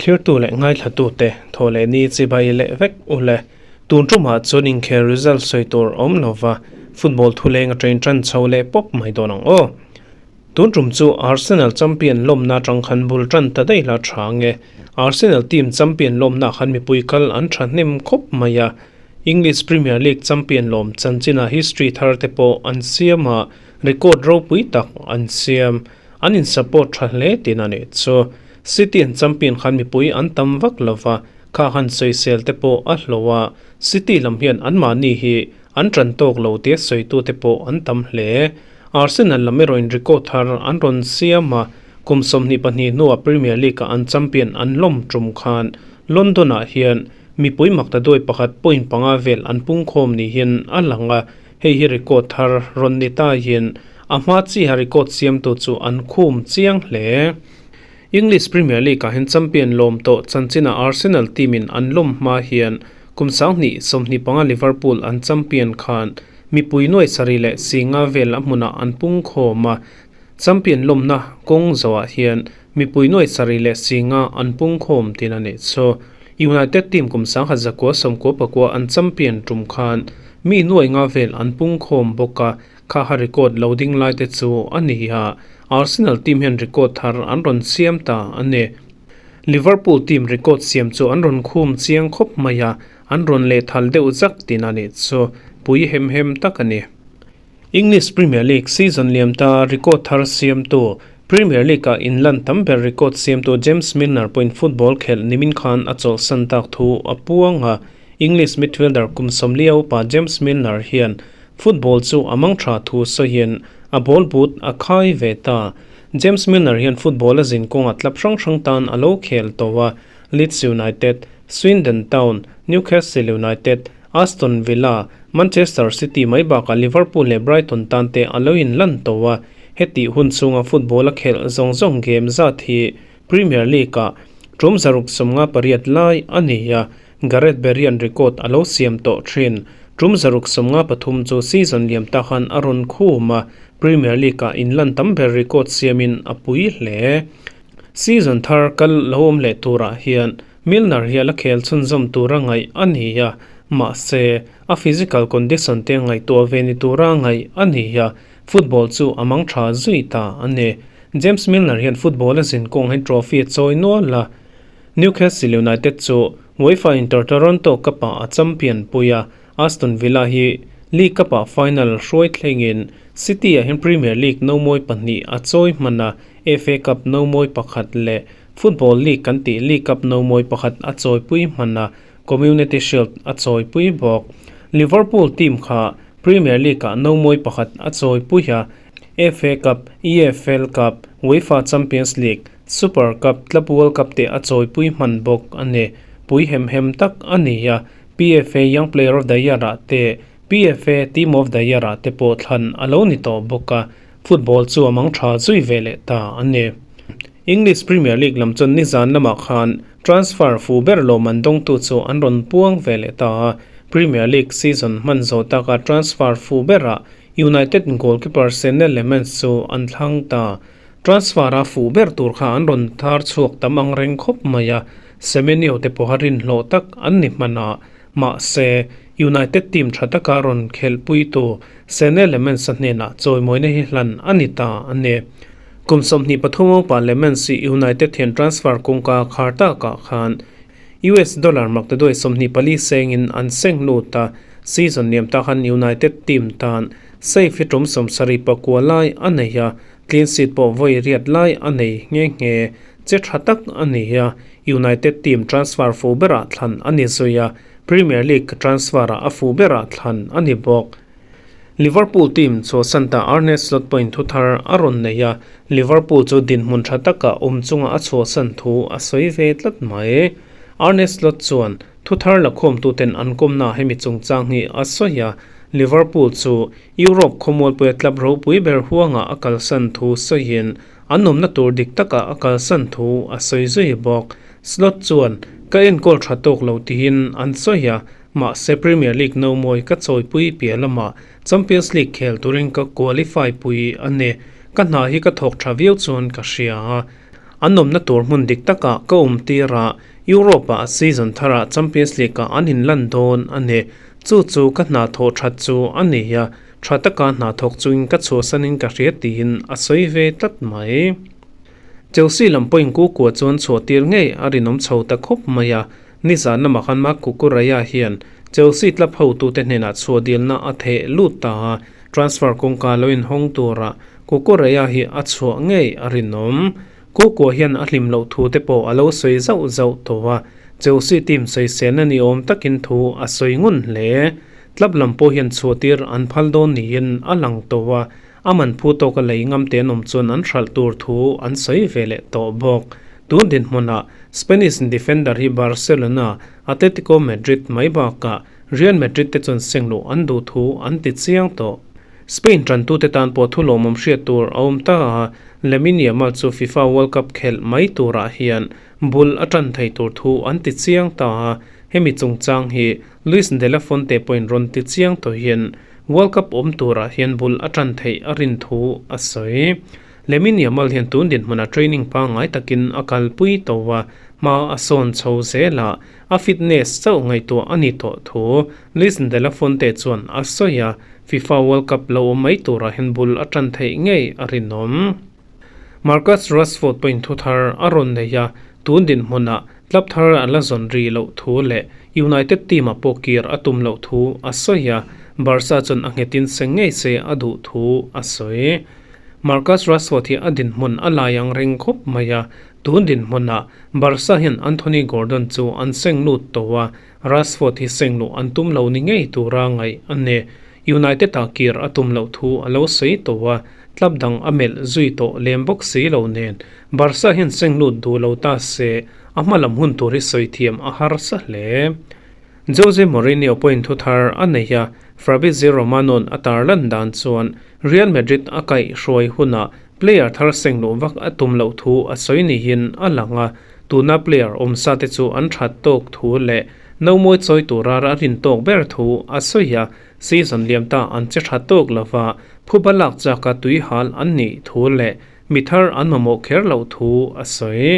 Thlirtu leh ngaithlatute thaw leh ni chibai leh vek u le. Tun tumah chuan inkhel result sawi tur awm lova football thuleng a train tan chho leh pawp mai dawn ang aw. Tun tum chu Arsenal champion lawmna atang khan bul tan ta daih la tha nge. Arsenal team champion lawmna khan mipui kal an tha hnem khawp mai a. English Premier League champion lawm chanchina history thar te pawh an siam a, record ropui tak an siam. An in support tha hle tin a nih chu. City an champion khan mipui an tam vak lova, kha han sawisel te pawh a hlauh a, City lam hian anmahni hi an tan tawk lo tia sawitu te pawh an tam hle. Arsenal lam erawhin record thar an rawn siam a, kum 22 hnuah Premier League-ah an champion an lawm tum khan London-ah hian mipui maktaduai pakhat point panga vel an pungkhawm niin a lang a, Hei hi record thar rawn ni ta hian a hma chiha record siamtu chu an khum chiang hle. English Premier League-ah hian champion lawm tawh chanchina Arsenal team-in an lawm hma hian kum 2025 Liverpool an champion khan mipui nuai sarih leh singa vel a hmunah an pungkhawm a, champion lawmna kawng zawhah hian mipui nuai sarih leh singa an pungkhawm tin a nih chu. United team kum 1999 an champion tum khan mi nuai nga vel an pungkhawm bawk a, kha ha record lo ding lai te chu a ni a, Arsenal team hian record thar an rawn siam ta a ni. Liverpool team record siam chu an rawn khum chiang khawp mai a, an rawn lehthal deuh zak tin a nih chu, pui hem hem tak a ni. English Premier League season liam ta record thar siamtu, Premier League-ah inlan tam ber record siamtu James Milner pawhin football khelh nimin khan a chawlhsan tak thu a puang a. English midfielder kum 40 upa James Milner hian football chu a mang tha thu sawiin a ball boot a khai ve ta. James Milner hian football a zin kawngah club hrang hrang tan a lo khel tawh a, Leeds United, Swindon Town, Newcastle United, Aston Villa, Manchester City mai bakah Liverpool leh Brighton tan te a lo inlan tawh a, hetih hun chhunga football a khelh zawng zawng game zat hi Premier League-ah tum 158 lai a ni a, Gareth Barry-a'n record a lo siam tawh thin. Tum 153 chu season liam ta khan a rawn khum a, Premier League-ah inlan tam ber record siamin a pui hle. Season thar kal lo awm leh turah hian Milner hi a la khel chhunzawm tura ngaih a ni a, mahse, a physical condition te ngaihtuah ve ni tura ngaih a ni a, football chu a mang tha zui ta a ni. James Milner hian football a zin kawng hian trophy a chawi nual a, Newcastle United chu UEFA Inter Toronto Cup-ah a champion pui a, Aston Villa hi League Cup-ah final hruai thlengin City-ah hian Premier League nomawi pahnih a chawi hman a, FA Cup nomawi pakhat leh Football League kan tih League Cup nomawi pakhat a chawipui hman a, Community Shield a chawipui bawk. Liverpool team kha Premier League-ah nomawi pakhat a chawipui a, FA Cup, EFL Cup, UEFA Champions League, Super Cup, Club World Cup te a chawipui hman bawk a ni. Pui hem hem tak a ni a, PFA Young Player of the Year-ah te, PFA Team of the Year-ah te pawh thlan a lo ni tawh bawk a, football chu a mang tha zui ve leh ta a ni. English Premier League lam chuan nizan lamah khan transfer fu ber lawm an dawngtu chu an rawn puang ve leh ta a, Premier League season hman zawh taka transfer fu berah United goalkeeper Senne Lammens chu an thlang ta. Transfer a fuh ber tur kha an rawn thar chhuak tam ang reng khawp mai a, Semenyo te pawha rinhlawh tak an ni hman a, mahse, United team tha taka rawn khelhpuitu Senne Lammens-a hnenah chawimawina hi hlan a ni ta a ni. Kum 23 upa Lammens hi United hian transfer kawngka khar takah khan US dollar maktaduai 24 sengin an seng lut a, season liam ta khan United team tan save hi tum 79 lai a nei a, clean sheet pawh vawi riat lai a nei nghe nghe. Che tha tak a ni a, United team transfer fu berah thlan a ni zui a, Premier League transfer-ah a fu berah thlan a ni bawk. Liverpool team chhuahsan ta Arne Slot pawhin thu thar a rawn nei a, Liverpool chu dinhmun tha taka awm chunga a chhuahsan thu a sawi ve tlat mai. Arne Slot chuan thu thar la khawmtuten an kawmna hemi chungchang hi a sawi a, Liverpool chu Europe khawmualpuia club ropui ber huangah a kalsan thu sawiin an awmna tur dik taka a kalsan thu a sawi zui bawk. Slot chuan, Ka enkawl tha tawk lo tihin an sawi a, Mahse Premier League nomawi ka chawipui piah lamah Champions League khel turin ka qualify pui a ni. Ka hna hi ka thawk tha viau chuan ka hria a. An awmna tur hmun dik takah ka awm tir a, Europe-ah season tharah Champions League-ah an inlan dawn a ni. Chu chu ka hna thawh that chu a ni a, tha taka hna thawk chungin ka chhuahsanin ka hria tiin a sawi ve tlat mai. Chelsea lam pawhin Kukua chuan chhuah tir ngei a rinawm chho ta khawp mai a, nizan lamah khan Marc Cucurella hian Chelsea club hotute hnenah chhuah dilna a theh lut ta a, transfer kawngka lo inhawng tura Cucurella hi a chhuah ngei a rinawm. Kukua hian a hlim loh thu te pawh a lo sawi zauh zauh tawh a, Chelsea team sawiselna ni awm takin thu a sawi ngun hle. Club lam pawh hian chhuahtir an phal dawn niin a lang tawh a, a man phu tawka lei ngam te an awm chuan an hralh tur thu an sawi ve leh tawh bawk. Tun dinhmunah Spanish defender hi Barcelona, Atletico Madrid mai bakah Real Madrid te chuan sengluh an duh thu an ti chiang tawh. Spain tantute tan pawh thu lawmawm hriat tur a awm ta a, Lamine Yamal chu FIFA World Cup khelh mai turah hian bul a tan thei tur thu an ti chiang ta a, hemi chungchang hi Luis de la Fuente pawhin rawn ti chiang tawhin World Cup awm turah hian bul a tan theih a rin thu a sawi. Lamine Yamal hian tun dinhmunah training pangngai takin a kalpui tawh a, hma a sawn chho zel a, A fitness chauh ngaihtuah a ni tawh thu Luis de la Fuente chuan a sawi a, FIFA World Cup lo awm mai turah hian bul a tan theih ngei a rinawm. Marcus Rashford pawhin thu thar a rawn nei a, tun dinhmunah club thar a la zawn ri loh thu leh United team-ah pawh kir a tum loh thu a sawi a, Barca chuan a nghetin seng ngei se a duh thu a sawi. Marcus Rashford hi a dinhmun a lai ang reng khawp mai a, Tun dinhmunah Barca hian Anthony Gordon chu an seng lut tawh a, Rashford hi seng luh an tum lo ni ngei tura ngaih a ni. United-ah kir a tum loh thu a lo sawi tawh a, club dang a melh zui tawh lem bawk si lo nen Barca hian seng lut duh lo ta se a hma lam hun tur hi sawi thiam a harsa hle. Jose Mourinho pawhin thu thar a nei a, Fabrizio Romano-a'n a tarlan dan chuan Real Madrid a kaihhruai hunah Player thar seng luh vak a tum loh thu a sawi niin a lang a, tuna player awm sa te chu an that tawk thu leh nomawi chawi tura a rin tawk ber thu a sawi a, season liam ta an che tha tawk lova phuba lak chaka tui hal an nih thu leh mi thar an mamawh kher loh thu a sawi.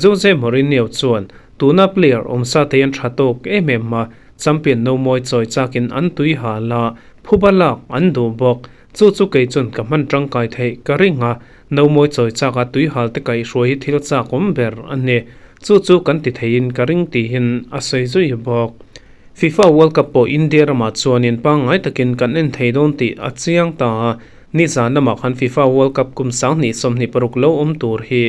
Jose Mourinho chuan tuna player awm sa te an tha tawk em em a, champion nomawi chawi chakin an tui hal a, phuba lak an duh bawk. Chu chu kei chuan ka hman tangkai theih ka ring a, nomawi chawi chaka tuihal te kaihhruai hi thil chak awm ber a ni. Chu chu kan ti theiin ka ring tihin a sawi zui bawk. FIFA World Cup pawh India ramah chuanin pangngai takin kan en thei dawn tih a chiang ta a, nizan lamah khan FIFA World Cup kum 2026 lo awm tur hi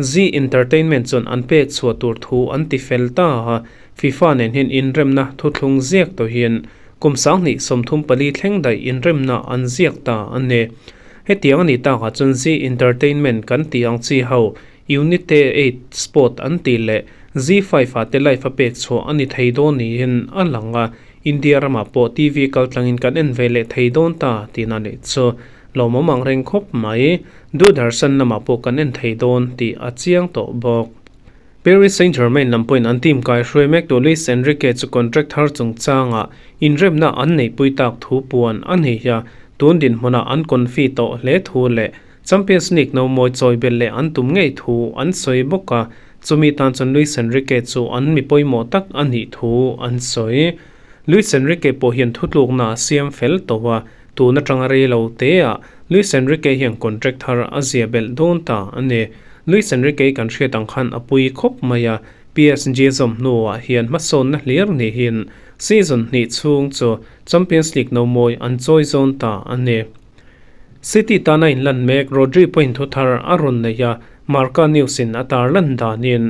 Zee Entertainment chuan an pek chhuah tur thu an ti fel ta a, FIFA nen hian inremna thuthlung ziak tawhin Kum 2034 thleng daih inremna an ziak ta a ni. Hetiang a nih takah chuan Zee Entertainment kan tih ang chi ho Unite 8 Sport an tih leh Zee 5 ah te live a pek chhuah a ni thei dawn niin a lang a, India ramah pawh TV kaltlangin kan en ve leh thei dawn ta tihna nih chu lawmawm ang reng khawp mai. Doordarshan lamah pawh kan en thei dawn tih a chiang tawh bawk. Paris Saint-Germain lam pawhin an team kaihruai mek tu Luis Enrique chu contract thar chungchangah inremna an neihpui tak thu puan a ni a, tun dinhmunah an confi tawh hle thu leh Champions League nomawi chawi belh leh an tum ngei thu an sawi bawk a, chumi tan chuan Luis Enrique chu an mi pawimawh tak a nih thu an sawi. Luis Enrique pawh hian thutlukna a siam fel tawh a, tun atanga rei lo teah Luis Enrique hian contract thar a zia belh dawn ta a ni. Luis Enrique kan hriat ang khan a pui khawp mai a, PSG zawm hnuah hian hmasawnna hlir nihin season hnih chhung chu Champions League nomawi an chawi zawn ta a ni. City tana inlan mek Rodri pawhin thu thar a rawn nei a, Marca News in a tarlan danin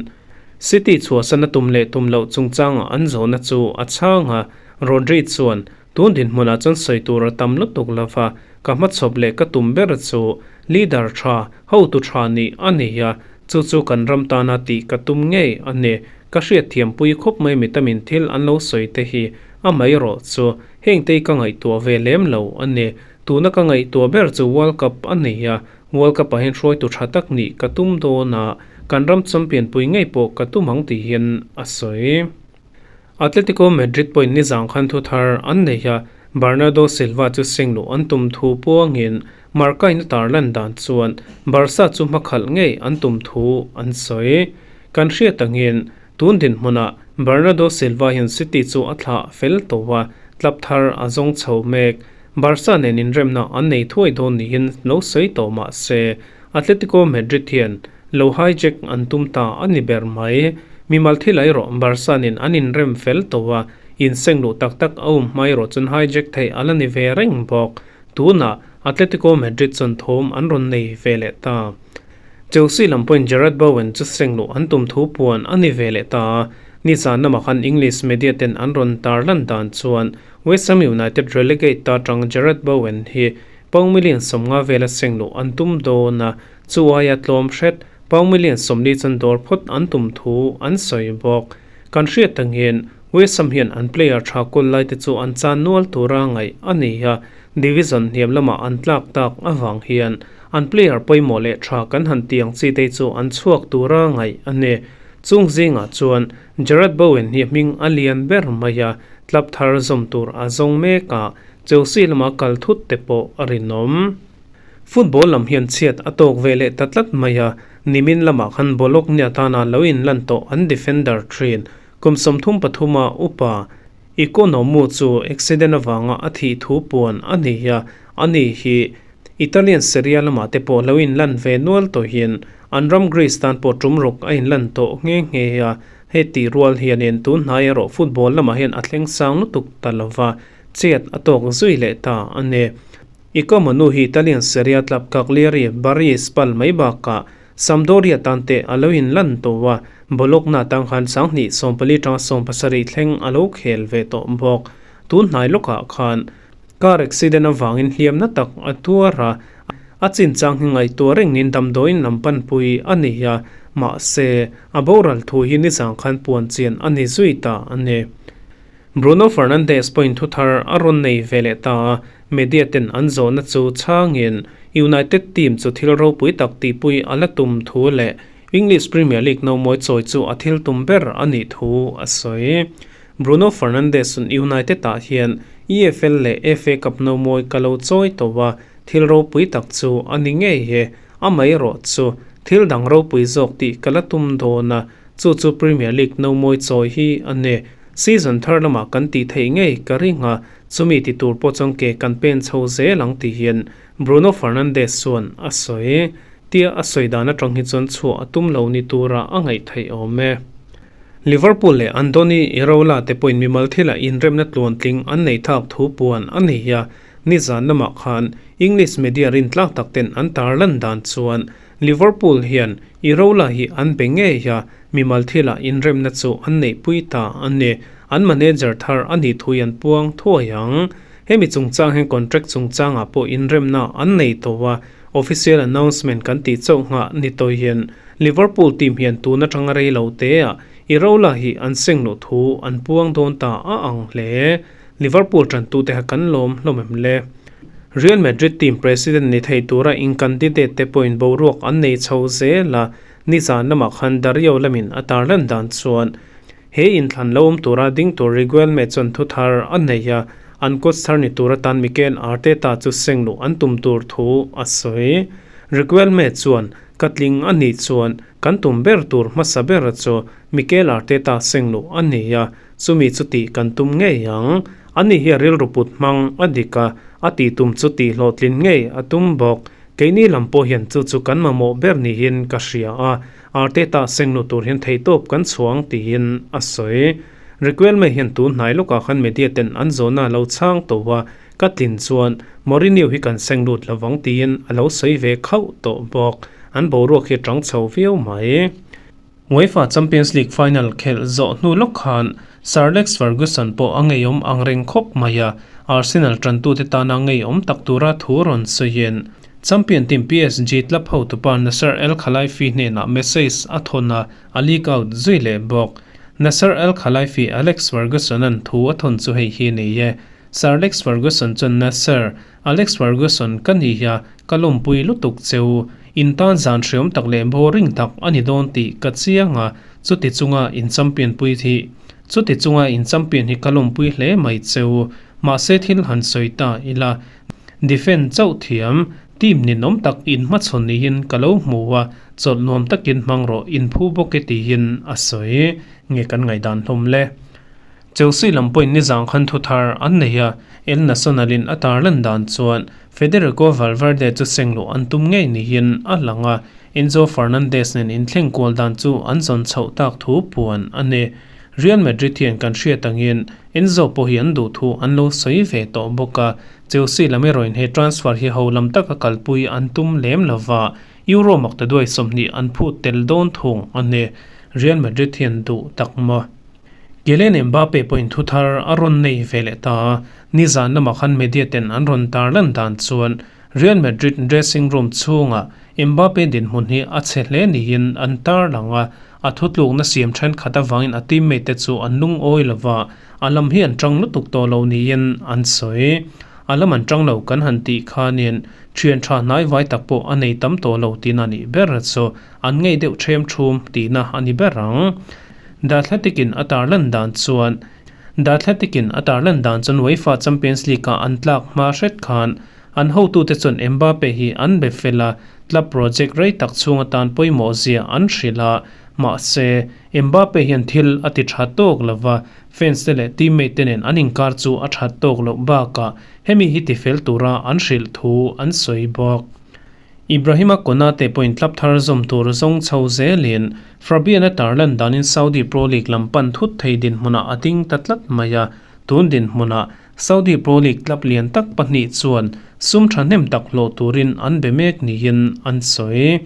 City chhuahsan a tum leh tum loh chungchangah an zawhna chu a chhang a, Rodri chuan Tun dinhmunah chuan sawi tur a tam lutuk lo va, ka hmachhawp leh ka tum ber chu leader tha, hotu tha nih a ni a, chu chu kan ram tana tih ka tum ngei a ni. Ka hriatthiampui khawp mai mi tamin thil an lo sawi te hi a mai rawh chu heng te hi ka ngaihtuah ve lem lo a ni. Tuna ka ngaihtuah ber chu World Cup a ni a, World Cup ah hian hruaitu tha tak nih ka tum dawn a, kan ram champion pui ngei pawh ka tum ang tihin a sawi. Atletico Madrid pawhin nizang khan thu thar an nei a, Bernardo Silva chu seng luh an tum thu puangin Marca-in a tarlan dan chuan Barca chu hmakhalh ngei an tum thu an sawi. Kan hriat angin tun dinhmunah Bernardo Silva hian City chu a thlah fel tawh a, club thar a zawng chho mek. Barca nen inremna an nei thuai dawn niin lo sawi tawh mah se, Atletico Madrid hian lo hijack an tum ta a ni ber mai. Mimal thil erawh Barca nen an inrem fel tawh a, inseng luh tak tak a um hma erawh chuan hijack theih a la ni ve reng bawk. Tunah Atletico Madrid chuan thawm an rawn nei ve leh ta. Chelsea lam pawhin Jarrod Bowen chu seng luh an tum thu puan a ni ve leh ta a, nizan lamah khan English media ten an rawn tarlan dan chuan West Ham United relegate ta tang Jarrod Bowen hi pound million 50 vela seng luh an tum dawn a, chu aia tlawm hret pound million 40 chuan dawr phawt an tum thu an sawi bawk. Kan hriat angin West Ham hian an player tha kawl lai te chu an chan nual tura ngaih a ni a, division hniam lamah an tlak tak avang hian an player pawimawh leh tha kan han tih ang chi te chu an chhuak tura ngaih a ni. Chung zingah chuan Jarrod Bowen hi hming a lian ber mai a, club thar zawm tur a zawng mek a, Chelsea lama kal thut te pawh a rinawm. Football lam hian chhiat a tawk ve leh ta tlat mai a, nimin lamah khan Bologna tana lo inlan tawh an defender thin Kum 33 a upa Economu chu accident avanga a thih thu puan a ni a, ani hi Italian Serie A lamah te pawh lo inlan ve nual tawhin an ram Greece tan pawh tum ruk a inlan tawh nghe nghe a, heti rual hianin tun hnai erawh football lamah hian a thleng sang lutuk ta lova chet a tawk zui leh ta a ni. Economu hi Italian Serie A club Cagliari, Bari, Spal mai bakah Sampdoria tan te a lo inlan tawh a, Bologna tang khan 2014 tanga 17 thleng a lo khel ve tawh bawk. Tun hnai lawkah khan car accident avangin hliamna tak a tuar a, a chinchang hi ngaihtuah rengin damdawiin lam panpui a ni a, mahse, a boral thu hi nizang khan puan chian a ni zui ta a ni. Bruno Fernandes pawhin thu thar a rawn nei ve leh ta a, media ten an zawhna chu chhangin United team chu thil ropui tak tihpui a la tum thu leh English Premier League nomawi chawi chu a thil tum ber a nih thu a sawi. Bruno Fernandes chuan United ah hian EFL leh FA Cup nomawi ka lo chawi tawh a, thil ropui tak chu a ni ngei e, amaherawh chu thil dang ropui zawk tih ka la tum dawn a, Chu chu Premier League nomawi chawi hi a ni. Season thar lamah kan tih theih ngei ka ring a, chumi ti tur pawh chuan ke kan pen chho zel ang tih hian Bruno Fernandes chuan a sawi. Tia a sawi dan atang hi chuan chhuah a tum lo ni tura a ngaih theih awm e. Liverpool leh Andoni Iraola te pawhin mimal thilah inremna tluantling an nei thak thu puan a nei a, nizan lamah khan English media rintlak tak ten an tarlan dan chuan Liverpool hian Iraola hi an be ngei a, mimal thilah inremna chu an neihpui ta a ni. An manager thar a nih thui an puang thuai ang. Hemi chungchang hian contract chungchangah pawh inremna an nei tawh a, official announcement kan tih chauh nghah ni tawiin Liverpool team hian tun atanga rei lo teah Iraola hi an seng luh thu an puang dawn ta a ang hle. Liverpool tantute kha kan lawm hlawm em le? Real Madrid team president ni thei tura in candidate te pawhin boruak an nei chho zel a, nizan lamah khan Dario lamin a tarlan dan chuan he inthlan lo awm tura ding tur Riguelme chuan thu thar a nei a, an coach thar ni tur atan Mikel Arteta chu seng luh an tum tur thu a sawi. Riguelme chuan, Ka tling a nih chuan kan tum ber tur hmasa ber chu Mikel Arteta seng luh a ni a, Chumi chu tih kan tum ngei ang. Ani hi a rilru put hmang a dik a, a tih tum chu tih hlawhtlin ngei a tum bawk. Keini lam pawh hian chu chu kan mamawh ber niin ka hria a, Arteta sengnu tur hian theihtawp kan chhuang tiin a sawi. Riquelme hian tun hnai lawkah khan media ten an zawhna a lo chhang tawh a, ka tlin chuan Mourinho hi kan seng lut lovang tiin a lo sawi ve khauh tawh bawk. An boruak hi a tang chho viau mai. UEFA Champions League final khelh zawh hnu lawk khan Sir Alex Ferguson pawh a ngeiawm ang reng khawp mai a, Arsenal tantute tana ngeiawm tak tura thu rawn sawiin champion team PSG club hotupa Nasser El Khelaifi hnenah message a thawn a, a leak out zui leh bawk. Nasser El Khelaifi Alex Ferguson-a'n thu a thawn chu hei hi ni e. Sir Alex Ferguson chuan Nasser, Alex Ferguson ka ni hi a, ka lawmpui lutuk cheu. In tan zan hreawm tak leh boring tak a ni dawn tih ka chiang a, chuti chunga in champion pui hi chuti chunga in champion hi ka lawmpui hle mai cheu. Mahse thil han sawi ta ila, defend chauh thiam. Team ninawm tak in hmachhawn niin ka lo hmu a, chawlh nuam takin hmang rawh, inphu bawk e tiin a sawi. Nge kan ngaihdan hlawm le? Chelsea lam pawhin nizang khan thu thar an nei a, El Nacional-in a tarlan dan chuan Federico Valverde chu sengluh an tum ngei niin a lang a, Enzo Fernandez nen inthleng kual dan chu an zawn chhoh tak thu puan a ni. Real Madrid hian kan hriat angin Enzo pawh hi an duh thu an lo sawi ve tawh bawk a, Chelsea lam erawhin he transfer hi ho lam taka kalpui an tum lem lova, Euro maktaduai 20 an phut tel dawn thung a ni. Real Madrid hian duh tak maw? Kylian Mbappe pawhin thu thar a rawn nei ve leh ta a, nizan lamah khan media ten an rawn tarlan dan chuan Real Madrid dressing room chhungah Mbappe dinhmun hi a chhe hle niin an tarlang a, a thutlukna siam thenkhat avangin a teammate te chu an lungawi lo va, a lam hi an tang lutuk tawh lo niin an sawi. A lam an tang lo kan han tih khanin thian tha hnaivai tak pawh a nei tam tawh lo tihna a nih ber chu an ngei deuh ṭhem ṭhum tihna a ni ber ang. The Athletic-in a tarlan dan chuan The Athletic-in a tarlan dan chuan UEFA Champions League-ah an tlak hma hret khan an hotute chuan Mbappe hi an be fel a, club project rei tak chhung atan pawimawh zia an hrilh a. Mahse, Mbappe hian thil a ti tha tawk lo va, fans te leh teammate te nen an inkar chu a that tawk loh bakah hemi hi tifel tura an hrilh thu an sawi bawk. Ibrahima Konate pawhin club thar zawm tur zawng chho zelin Fabian-a tarlan danin Saudi Pro League lam pan thut thei dinhmunah a ding ta tlat mai a, tun dinhmunah Saudi Pro League club lian tak pahnih chuan sum thahnem tak hlawh turin an be mek niin an sawi.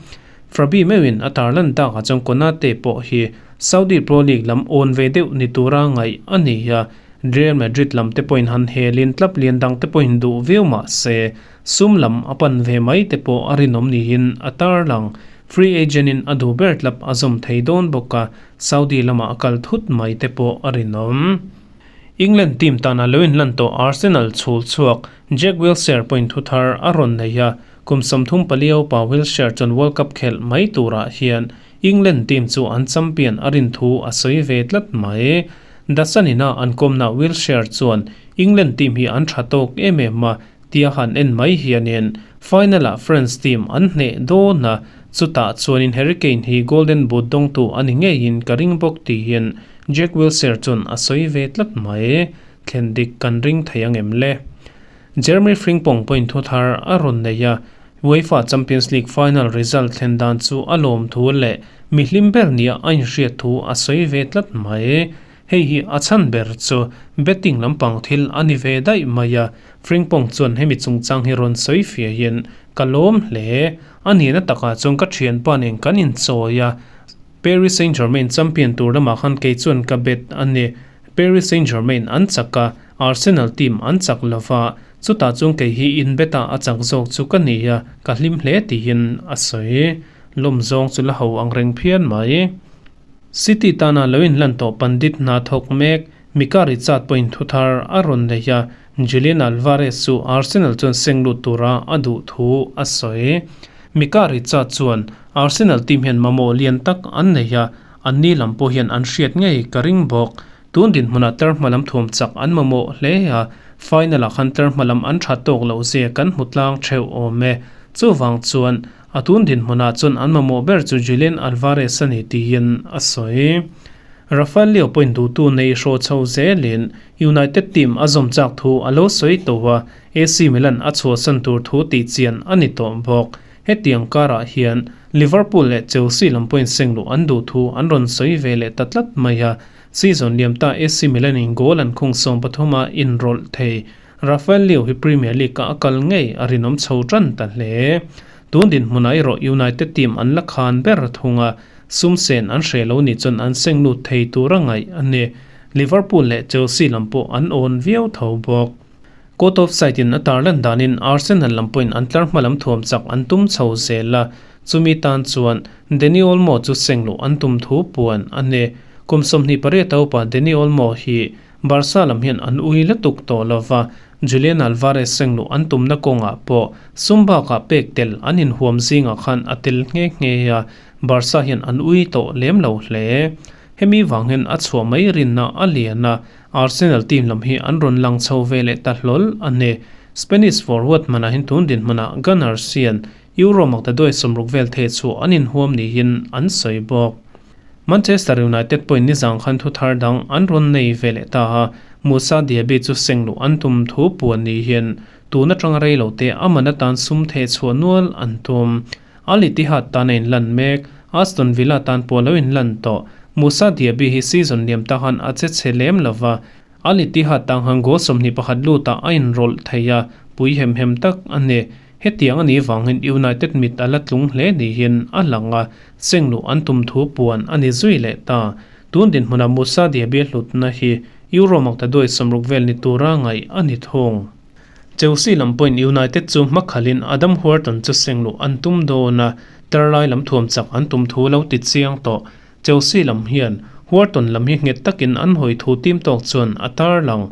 Fabi meuhin a tarlan takah chuan Konate pawh hi Saudi Pro League lam awn ve deuh ni tura ngaih a ni a, Real Madrid lam te pawhin han helin club lian dang te pawhin duh viau mah se Sum lam a pan ve mai te pawh a rinawm niin a tarlang. Free agent in a duh ber tlap a zawm thei dawn bawk a, Saudi lamah a kal thut mai te pawh a rinawm. England team tana lo inlan tawh Arsenal chhul chhuak Jack Wilshere pawhin thu thar a rawn nei a, kum 34 upa Wilshere chuan World Cup khelh mai turah hian England team chu an champion a rin thu a sawi ve tlat mai. The Sun ina an kawmna Wilshere chuan England team hi an tha tawk em em a, Tia han en mai hianin final-ah France team an hneh dawn a, chutah chuanin Harry Kane hi Golden Boot dawngtu a ni ngeiin ka ring bawk tiin Jack Wilshere chuan a sawi ve tlat mai. Thlen dik kan ring thei ang em le? Jeremy Frimpong pawhin thu thar a rawn nei a, UEFA Champions League final result thlen dan chu a lawm thu leh mi hlim ber nia a inhriat thu a sawi ve tlat mai. Hei hi a chhan ber chu betting lampang thil a ni ve daih mai a, Frimpong chuan hemi chungchang hi rawn sawi fiahin ka lawm hle. A nihna takah chuan ka thianpa nen kan inchawi a, Paris Saint-Germain champion tur lamah khan kei chuan ka bet a ni. Paris Saint-Germain an chak a, Arsenal team an chak lo va, chutah chuan kei hi in bet a a chak zawk chu ka ni a, ka hlim hle tiin a sawi. Lawm zawng chu la ho ang reng phian mai. City tana lo inlan tawh pandit hna thawk mek Mika Richard pawhin thu thar a rawn nei a, Julian Alvarez chu Arsenal chuan seng lut tura a duh thu a sawi. Mika Richard chuan, Arsenal team hian mamawh lian tak an nei a, anni lam pawh hian an hriat ngei ka ring bawk. Tun dinhmunah tlar hma lam thuam chak an mamawh hle a, final-ah khan tlar hma lam an tha tawk loh zia kan hmu tlang theuh awm e. Chuvang chuan, A tun dinhmunah chuan an mamawh ber chu Julian Alvarez a ni tiin a sawi. Rafael Leao pawhin duhtu nei hraw chho zelin United team a zawm chak thu a lo sawi tawh a, AC Milan a chhuahsan tur thu tih chian a ni tawh bawk. Hetiang karah hian Liverpool leh Chelsea lam pawhin sengluh an duh thu an rawn sawi ve leh ta tlat mai a, season liam ta AC Milan in goal an khung 13 a inrawlh thei. Rafael Leao hi Premier League-ah a kal ngei a rinawm chho tan ta hle. Tun dinhmunah erawh United team an la khan ber thung a, sum sen an hreh lo nih chuan an seng lut thei tur a ngaih a ni. Liverpool leh Chelsea lam pawh an awn viau tho bawk. Court of Sight-in a tarlan danin Arsenal lam pawhin an tlar hma lam thuam chak an tum chho zel a, chumi tan chuan Dani Olmo chu seng luh an tum thu puan a ni. Kum 28 a upa Dani Olmo hi Barca lam hian an ui lutuk tawh lo va, Julian Alvarez sengluh an tumna kawngah pawh sum bakah pek tel an inhuam zingah khan a tel nghe nghe a, Barca hian an ui tawh lem lo hle. Hemi vang hian a chhuah mai rinna a lian a, Arsenal team lam hi an rawn lang chho ve leh ta hlawl a ni. Spanish forward hmanah hian tun dinhmunah Gunners hian Euro maktaduai 60 vel theh chhuah an inhuam niin an sawi bawk. Manchester United pawhin nizang khan thu thar dang an rawn nei ve leh ta a, Moussa Diaby chu seng luh an tum thu puan ni hian tun atanga rei lo te a man atan sum theh chhuah nual an tum. Al Ittihad tan a inlan mek, Aston Villa tan pawh a lo inlan tawh. Moussa Diaby hi season liam ta khan a che chhe lem lo va, Al Ittihad tang han goal 21 lutah a inrawlh thei a, pui hem hem tak a ni. Hetiang a nih vangin United mit a la tlung hle niin a lang a, seng luh an tum thu puan a ni zui leh ta. Tun dinhmuna Moussa Diaby hlutna hi Euro maktaduai 60 vel ni tura ngaih a ni thung. Chelsea lam pawhin United chu hmakhalhin Adam Wharton chu seng luh an tum dawn a, tarlai lam thuam chak an tum thu lo ti chiang tawh. Chelsea lam hian Wharton lam hi nghet takin an hawi thu tim tawk chuan a tarlang.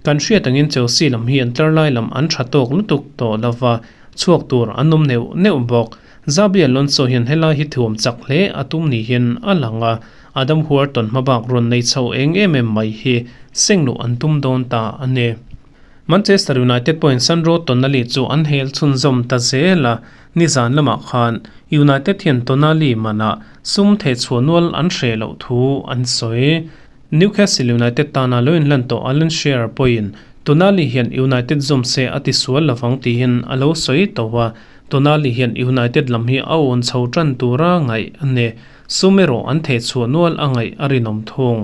Kan hriat angin Chelsea lam hi an tlarlai lam an tha tawk lutuk tawh lova, chhuak tur an awm neuh neuh bawk. Xabi Alonso hian helai hi thuam chak hle a tum ni hian a lang a, Adam Wharton hmabak rawn nei chho eng em em mai hi seng luh an tum dawn ta a ni. Manchester United pawhin Sandro Tonali chu an hel chhunzawm ta zel a, nizan lamah khan United hian Tonali manah sum thehchhuah nual an hreh loh thu an sawi. Newcastle United tana lo inlan tawh Alan Shearer pawhin Tonali hian United zawm se a ti sual lovang tiin a lo sawi tawh a, Tonali hian United lam hi a awn chho tan tura ngaih a ni. Sum erawh an thehchhuah nual a ngaih a rinawm thung.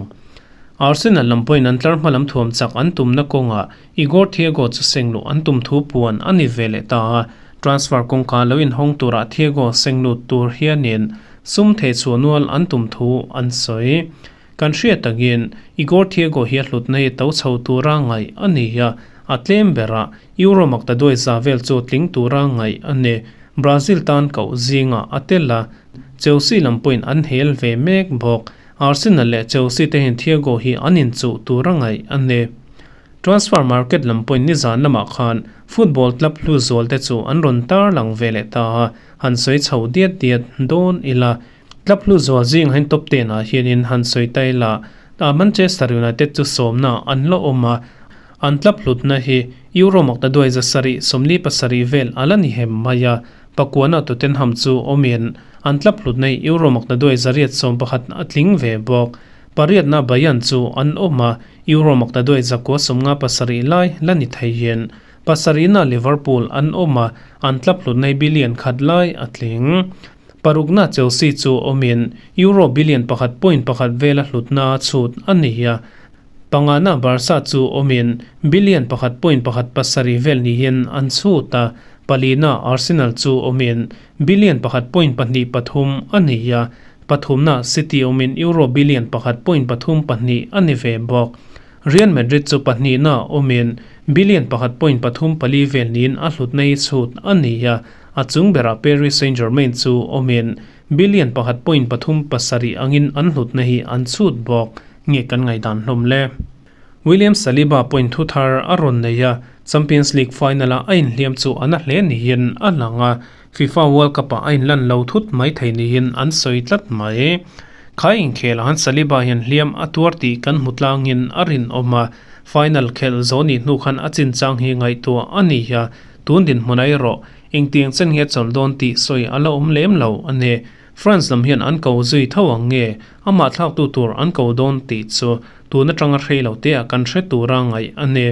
Arsenal lam pawhin an tlar hma lam thuam chak an tumna kawngah Igor Thiago chu seng luh an tum thu puan a ni ve leh ta a, transfer kawngka lo inhawng turah Thiago seng lut tur hianin sum thehchhuah nual an tum thu an sawi. Kan hriat takin Igor Thiago hi a hlutna hi to chho tura ngaih a ni a, a tlem berah Euro maktaduai za vel chu tling tura ngaih a ni. Brazil tan koh zingah a tel a, Chelsea lam pawhin an hel ve mek bawk. Arsenal leh Chelsea te hian Thiago hi an inchuh tur a ngaih a ni. Transfer market lam pawhin nizan lamah khan football club hlu zual te chu an rawn tarlang ve leh ta a, han sawi chho diat diat dawn ila. Club hlu zual zingah hian top ten ah hianin han sawi ta ila, Manchester United chu sawmna an la awm a, an club hlutna hi Euro maktaduai 700 47 vel a la ni hem mai a, Pakuana Tottenham chu awmin an club hlutna hi Euro maktaduai 811 a tling ve bawk. Pariatna Bayern chu an awm a, Euro maktaduai 957 lai la ni theihin pasarihna Liverpool an awm a, an club hlutna hi billion khat lai a tling. Parukna Chelsea chu awmin Euro billion 1.1 vela hlutna a chhut a ni a, pangana Barca chu awmin billion 1.17 vel niin an chhut a, palina Arsenal chu awmin billion 1.23 a ni a, pathumna City awmin Euro billion 1.32 a ni ve bawk. Real Madrid chu pahnihna awmin billion 1.34 vel niin a hlutna hi chhut a ni a, a chung berah Paris Saint-Germain chu awmin billion 1.37 angin an hlutna hi an chhut bawk. Nge kan ngaihdan hlawm le? William Saliba pawhin thu thar a rawn nei a, Champions League final-a a inhliam chu a na hle niin a lang a, FIFA World Cup-ah a inlan lo thut mai thei niin an sawi tlat mai. Khai inkhelah han Saliba hian hliam a tuar tih kan hmu tlangin a rinawm a, final khelh zawh nih hnu khan a chinchang hi ngaihtuah a ni a, tun dinhmun erawh engtiang chen nge chawlh dawn tih sawi a la awm lem lo a ni. France lam hian an ko zui tho ang nge amah thlaktu tur an ko dawn tih chu tun atanga hrei lo te ah kan hre tura ngaih a ni.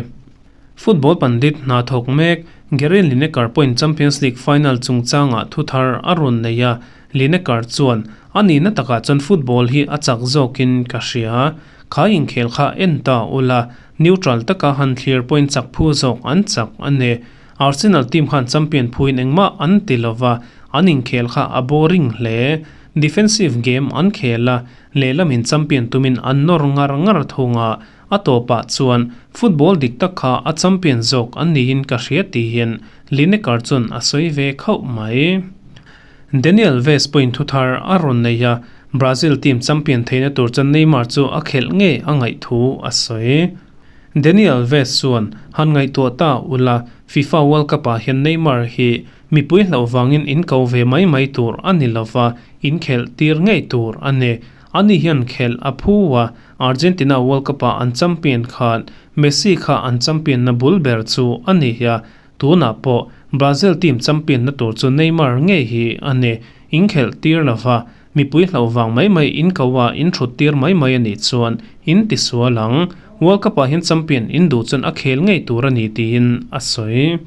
Football pandit hna thawk mek Gary Lineker pawhin Champions League final chungchangah thu thar a rawn nei a, Lineker chuan, A nihna takah chuan football hi a chak zawkin ka hria. Kha inkhel kha en ta ula, neutral taka han thlir pawhin chak phu zawk an chak a ni. Arsenal team khan champion phuin engmah an ti lova, an inkhel kha a boring hle. Defensive game an khel a, lehlamin champion tumin an nawr ngar ngar thung a, a tawpah chuan football dik tak kha a champion zawk an niin ka hria tihin Lineker chuan a sawi ve khauh mai. Daniel Alves pawhin thu thar a rawn nei a, Brazil team champion theihna tur chuan Neymar chu a khelh ngei a ngaih thu a sawi. Daniel Alves chuan han ngaihtuah ta ula, FIFA World Cup ah hian Neymar hi mipui hlauh vangin in ko ve mai mai tur a ni lova, in khelh tir ngei tur a ni. Ani hian khelh a phu a, Argentina World Cup ah an champion khan Messi kha an champion na bul ber chu a ni a. Tunah pawh Brazil team champion na tur chu Neymar ngei hi a ni. Inkhelh tir lova mipui hlauh vang mai mai in ko a in thut tir mai mai a nih chuan in ti sual ang. World Cup ah hian champion in duh chuan a khel ngei tur a ni tiin a sawi.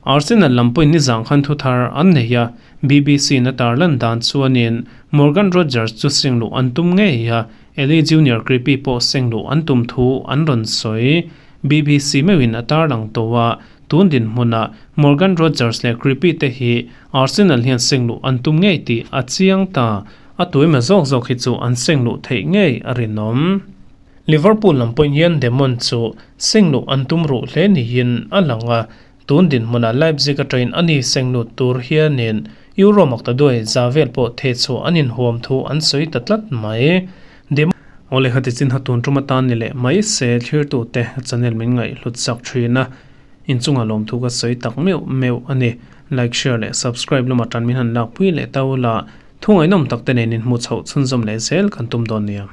Arsenal lam pawhin nizang khan thu thar an nei a, BBC in a tarlan dan chuanin Morgan Rogers chu seng luh an tum ngei a, Eli Junior Kroupi pawh seng luh an tum thu an rawn sawi. BBC meuhin a tarlang tawh a, tun dinhmunah Morgan Rogers leh Kroupi te hi Arsenal hian seng luh an tum ngei tih a chiang ta. A tuaima zawk zawk hi chu an seng luh theih ngei a rinawm. Liverpool lam pawhin hian Demon chu seng luh an tum ruh hle niin a lang a, tun dinhmunah Leipzig atangin a ni seng lut tur hianin Euro makta duai za vel pawh theh chhuah an inhuam thu an sawi ta tlat mai. Demon. Awle khati chin ha tun tum atan ni leh mai se thlirtute channel min ngaihhlut sak thin a, inchunga lawmthu ka sawi tak meuh meuh a ni. Like, share leh subscribe lama tan min han lakpui leh ta ula, thu ngaihnawm tak te nen inhmuh chhoh chhunzawm leh zel kan tum dawn nia.